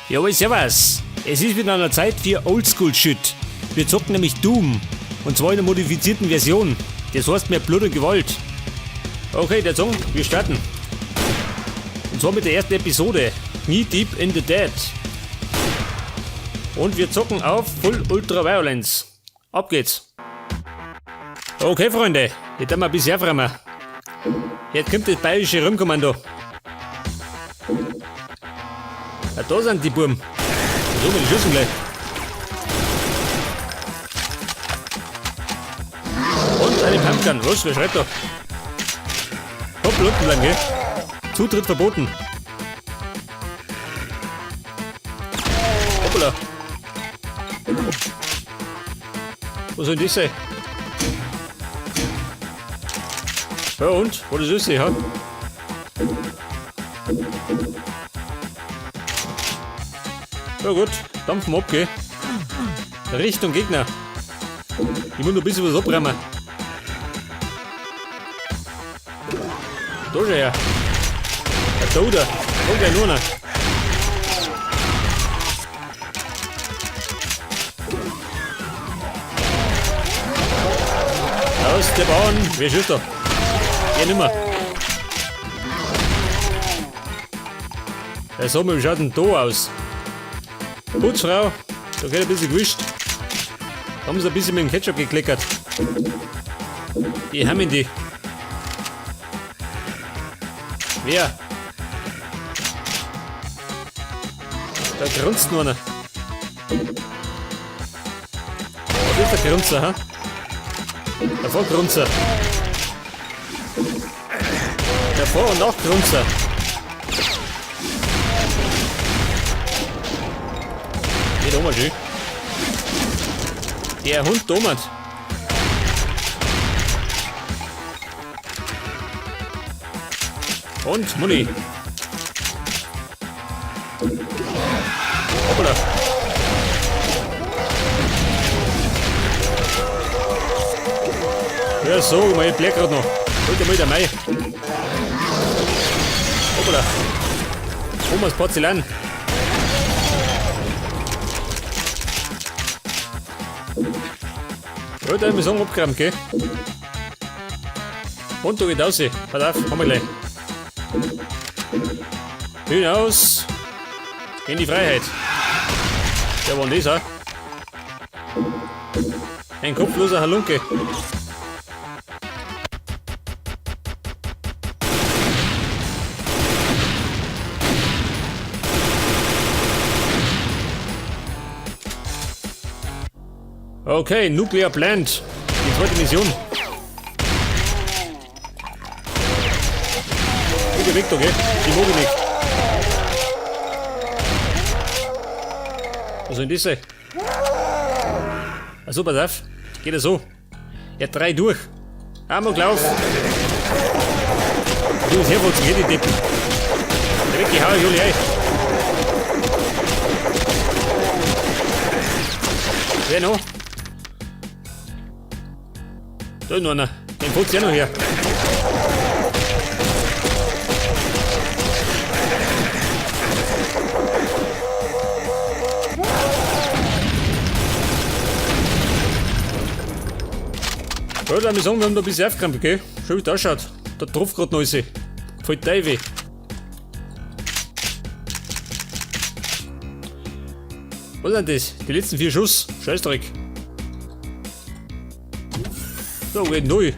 Jawohl, servus. Es ist wieder an der Zeit für Oldschool-Shit. Wir zocken nämlich Doom. Und zwar in der modifizierten Version. Das heißt mehr Blut und Gewalt. Okay, der Song, wir starten. Und zwar mit der ersten Episode. Knee Deep in the Dead. Und wir zocken auf Full Ultra Violence. Ab geht's. Okay, Freunde, jetzt haben wir ein bisschen aufräumen. Jetzt kommt das bayerische Räumkommando. Ja, da sind die Buben. So, mit den Schüssen gleich. Und eine Pumpgun. Was, wer schreibt da? Hopp, unten bleiben, gell? Zutritt verboten. Hoppala. Wo soll denn das sein? Ja und? Wo das ist, ja? Ja gut, dampfen wir ab, gell? Richtung Gegner. Ich muss noch ein bisschen was abräumen. Da schon her. Der Toter. Da gleich nur noch. Aus der Bahn. Wer schießt da? Ja, nimmer. Der Sommer, wie schaut denn da aus? Putzfrau, da geht ein bisschen gewischt. Da haben sie ein bisschen mit dem Ketchup gekleckert. Die haben ihn die. Wer? Da grunzt nur einer. Was ist der Grunzer, ha? Der Vorgrunzer. Der Vor- und Nachgrunzer. Geht auch mal schön. Der Hund domert. Und Muni. Hoppala. Ja, so, mein Black grad noch. Holt mal der Mai. Hoppala. Omas Porzellan. Ja, da haben wir so abgeräumt, gell? Und da geht raus. Pass auf, haben wir gleich. Hinaus in die Freiheit. Der war denn das, ha? Ein kopfloser Halunke. Okay, Nuclear Plant. Die zweite Mission. Gute weg da, gell? Die mag ich nicht. Was soll denn das sein? Achso, pass auf. Geht ja so. Ja, drei durch. Amoklauf. Du bist herwurzen, geh die Deppen. Der weg, die hau ich alle ein. Wer noch? Da ist noch einer. Den putzt ja noch her. Ja, da muss ich sagen, wir haben da ein bisschen aufgeräumt, gell? Schön, wie das ausschaut. Da tropft grad noch alles. Voll Teufel. Was sind das? Die letzten 4 Schuss. Scheißdreck. So, geht neu.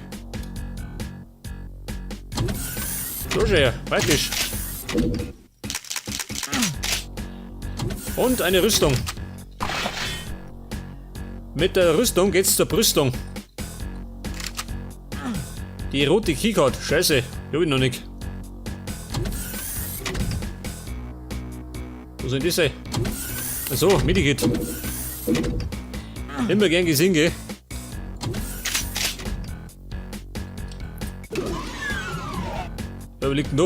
So schön, her. Praktisch. Und eine Rüstung. Mit der Rüstung geht's zur Brüstung. Die rote Keycard. Scheiße, hab ich noch nicht. Wo soll das sein? Achso, Medikit. Immer gern gesehen, gell? Wer liegt denn da?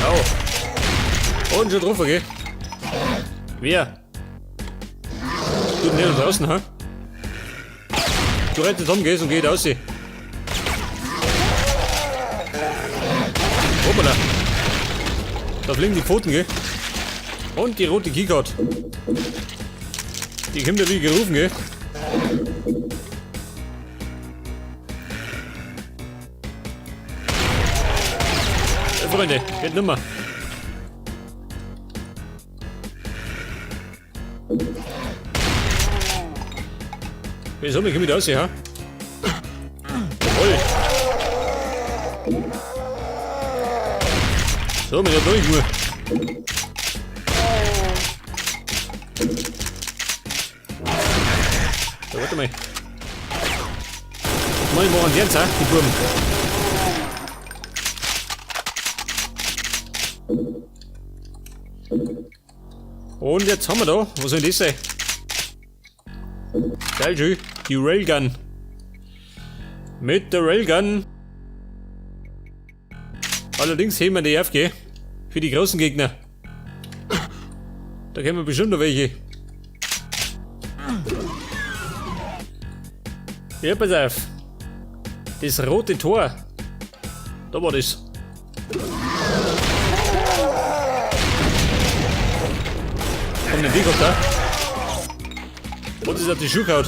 Au. Und schon drauf, okay? Wer? Du nicht da draußen, ha? Du rennst jetzt um, gehst und gehst raus. Hoppala. Da fliegen die Pfoten, gell? Und die rote Keycard. Die kommt ja wie gerufen, gell? Freunde, geht nimmer. Wieso, wie komme ich da raus, ja? Jawohl. So, mit der durch nur. So, warte mal. Mal machen die jetzt, die Buben. Und jetzt haben wir da, was soll das sein? Geil schön, die Railgun. Mit der Railgun. Allerdings heben wir die auf, gell? Für die großen Gegner. Da kennen wir bestimmt noch welche. Ja, pass auf. Das rote Tor. Da war das. Komm, den Weg da. Und ist auf die Schuhe gehauen.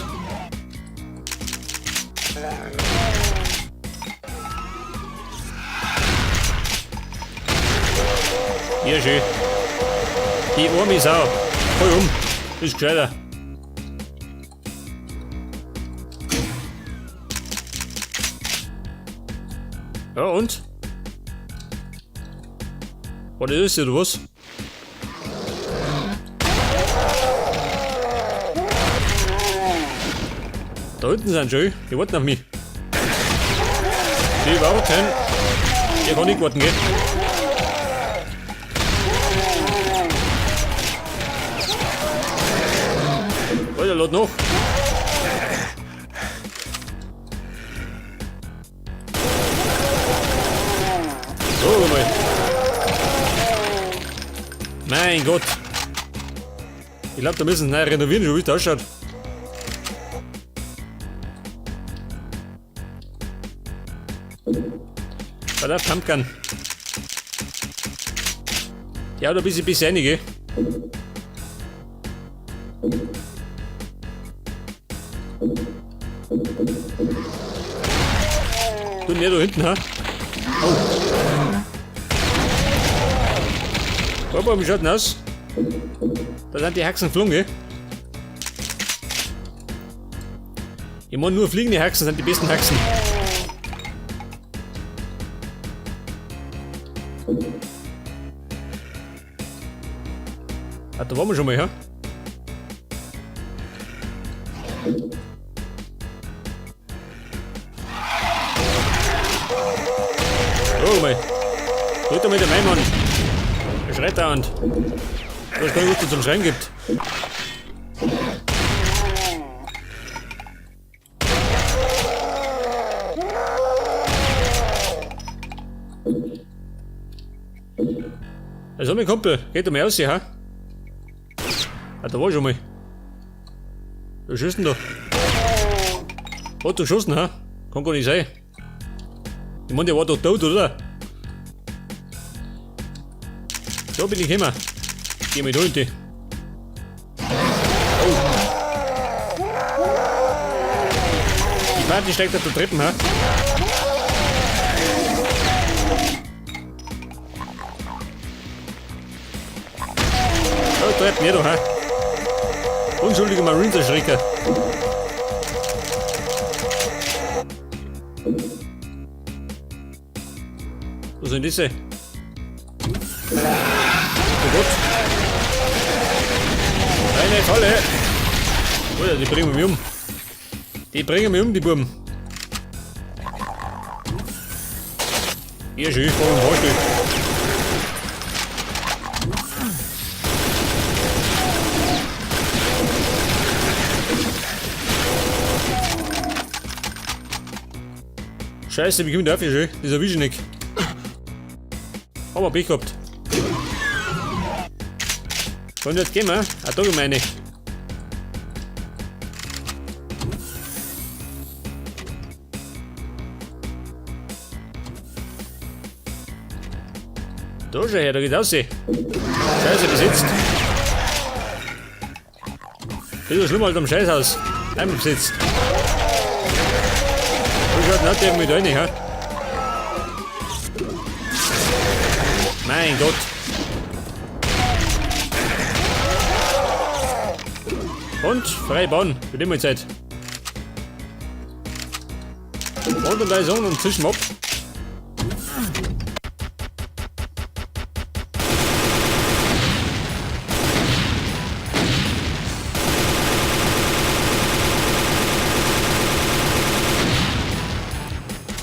Ja, schön. Die arme Sau. Voll um. Ist gescheiter. Ja, und? War das oder was? Da hinten sind schon, die warten auf mich. Die warten. Der kann nicht warten, gell? Alter, lad noch. So, mal. Mein Gott. Ich glaub, da müssen sie neu renovieren, schon wie es ausschaut. Bei der Pumpgun. Die haut ein bisschen bis rein, gell? Du, ne, da hinten, ha? Oh. Papa, wie schaut denn aus? Da sind die Haxen geflogen, gell? Ich mein, nur fliegende Haxen sind die besten Haxen. Ah, da waren wir schon mal, ja? Oh, mal. Tut er mit dem Mann. Er schreit dauernd. Ich weiß gar nicht, was es zum Schreien gibt. Also mein Kumpel, geht doch mal raus, ha? Ah, da war ich schon mal. Was ist denn da? Hat er geschossen, ha? Kann gar nicht sein. Ich mein, der war doch tot, oder? Da bin ich gekommen. Geh mal da hinten. Oh. Die Party steigt auf der Treppen, ha? Oh, Treppen, ja doch, ha? Unschuldige Marines erschrecken. Was soll denn das sein? Oh Gott. Eine Falle. Oh ja, die bringen mich um. Die bringen mich um, die Buben. Hier schön, voll im Fahrstuhl. Scheiße, wie komme ich da schön? Das erwische ich nicht. Haben wir Pech gehabt. Und jetzt gehen wir. Ah, da meine. Da schau her, da geht's raus. Scheiße, besetzt. Bisschen schlimmer als am Scheißhaus. Einmal besetzt. Wo schaut denn der mit rein, hä? Mein Gott. Und freie Bahn, wird immer Zeit. Und da ist und zwischen ab.